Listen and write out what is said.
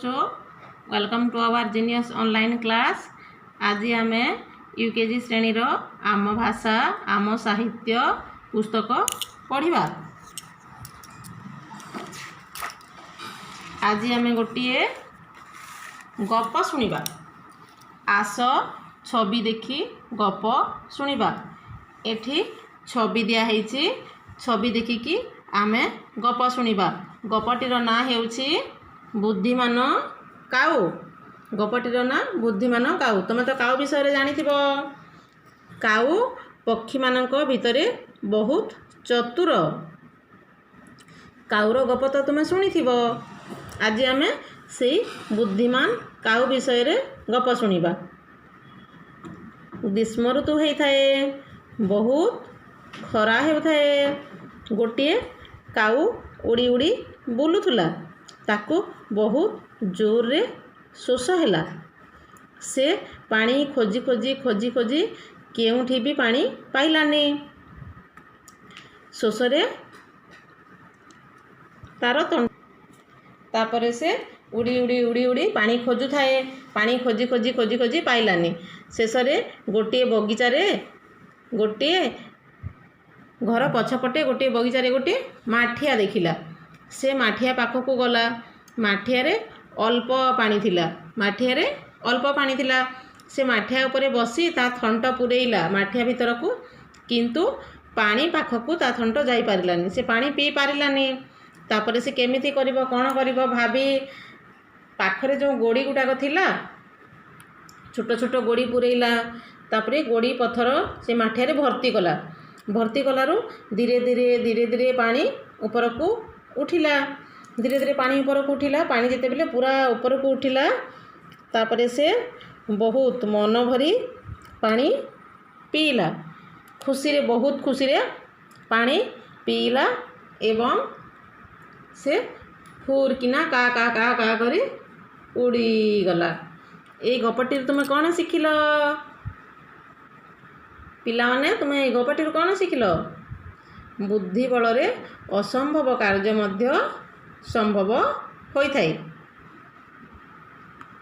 କରୁଛ? Welcome to our Genius online class. ଆଜି ଆମେ ୟୁ କେ ଜି ଶ୍ରେଣୀର ଆମ ଭାଷା ଆମ ସାହିତ୍ୟ ପୁସ୍ତକ ପଢ଼ିବା। ଆଜି ଆମେ ଗୋଟିଏ ଗପ ଶୁଣିବା। ଆସ, ଛବି ଦେଖି ଗପ ଶୁଣିବା। ଏଠି ଛବି ଦିଆହେଇଛି। ଛବି ଦେଖିକି ଆମେ ଗପ ଶୁଣିବା। ଗପଟିର ନାଁ ହେଉଛି ବୁଦ୍ଧିମାନ କାଉ। ଗପଟିର ନାଁ ବୁଦ୍ଧିମାନ କାଉ। ତୁମେ ତ କାଉ ବିଷୟରେ ଜାଣିଥିବ। କାଉ ପକ୍ଷୀମାନଙ୍କ ଭିତରେ ବହୁତ ଚତୁର। କାଉର ଗପ ତ ତୁମେ ଶୁଣିଥିବ। ଆଜି ଆମେ ସେଇ ବୁଦ୍ଧିମାନ କାଉ ବିଷୟରେ ଗପ ଶୁଣିବା। ଗ୍ରୀଷ୍ମ ଋତୁ ହେଇଥାଏ, ବହୁତ ଖରା ହେଉଥାଏ। ଗୋଟିଏ କାଉ ଉଡ଼ି ଉଡ଼ି ବୁଲୁଥିଲା। ତାକୁ ବହୁତ ଜୋରରେ ଶୋଷ ହେଲା। ସେ ପାଣି ଖୋଜି ଖୋଜି ଖୋଜି ଖୋଜି କେଉଁଠି ବି ପାଣି ପାଇଲାନି। ଶୋଷରେ ତାର ତାପରେ ସେ ଉଡ଼ି ଉଡ଼ି ଉଡ଼ି ଉଡ଼ି ପାଣି ଖୋଜୁଥାଏ। ପାଣି ଖୋଜି ଖୋଜି ଖୋଜି ଖୋଜି ପାଇଲାନି। ଶେଷରେ ଗୋଟିଏ ବଗିଚାରେ, ଗୋଟିଏ ଘର ପଛପଟେ ଗୋଟିଏ ବଗିଚାରେ ଗୋଟିଏ ମାଠିଆ ଦେଖିଲା। ସେ ମାଠିଆ ପାଖକୁ ଗଲା। ମାଠିଆରେ ଅଳ୍ପ ପାଣି ଥିଲା। ମାଠିଆରେ ଅଳ୍ପ ପାଣି ଥିଲା। ସେ ମାଠିଆ ଉପରେ ବସି ତା ଥଣ୍ଟ ପୂରେଇଲା ମାଠିଆ ଭିତରକୁ, କିନ୍ତୁ ପାଣି ପାଖକୁ ତା ଥଣ୍ଟ ଯାଇପାରିଲାନି। ସେ ପାଣି ପିଇ ପାରିଲାନି। ତାପରେ ସେ କେମିତି କରିବ, କ'ଣ କରିବ ଭାବି ପାଖରେ ଯେଉଁ ଗୋଡ଼ି ଗୁଡ଼ାକ ଥିଲା, ଛୋଟ ଛୋଟ ଗୋଡ଼ି ପୂରେଇଲା। ତାପରେ ଗୋଡ଼ି ପଥର ସେ ମାଠିଆରେ ଭର୍ତ୍ତି କଲା। ଭର୍ତ୍ତି କଲାରୁ ଧୀରେ ଧୀରେ ଧୀରେ ଧୀରେ ପାଣି ଉପରକୁ ଉଠିଲା। ଧୀରେ ଧୀରେ ପାଣି ଉପରକୁ ଉଠିଲା। ପାଣି ଯେତେବେଳେ ପୁରା ଉପରକୁ ଉଠିଲା, ତାପରେ ସେ ବହୁତ ମନ ଭରି ପାଣି ପିଇଲା। ଖୁସିରେ, ବହୁତ ଖୁସିରେ ପାଣି ପିଇଲା ଏବଂ ସେ ଫୁର୍କିନା କା କା କା କା କରି ଉଡ଼ିଗଲା। ଏଇ ଗପଟିରୁ ତୁମେ କ'ଣ ଶିଖିଲ, ପିଲାମାନେ? ତୁମେ ଏଇ ଗପଟିରୁ କ'ଣ ଶିଖିଲ? ବୁଦ୍ଧି ବଳରେ ଅସମ୍ଭବ କାର୍ଯ୍ୟ ମଧ୍ୟ ସମ୍ଭବ ହୋଇଥାଏ।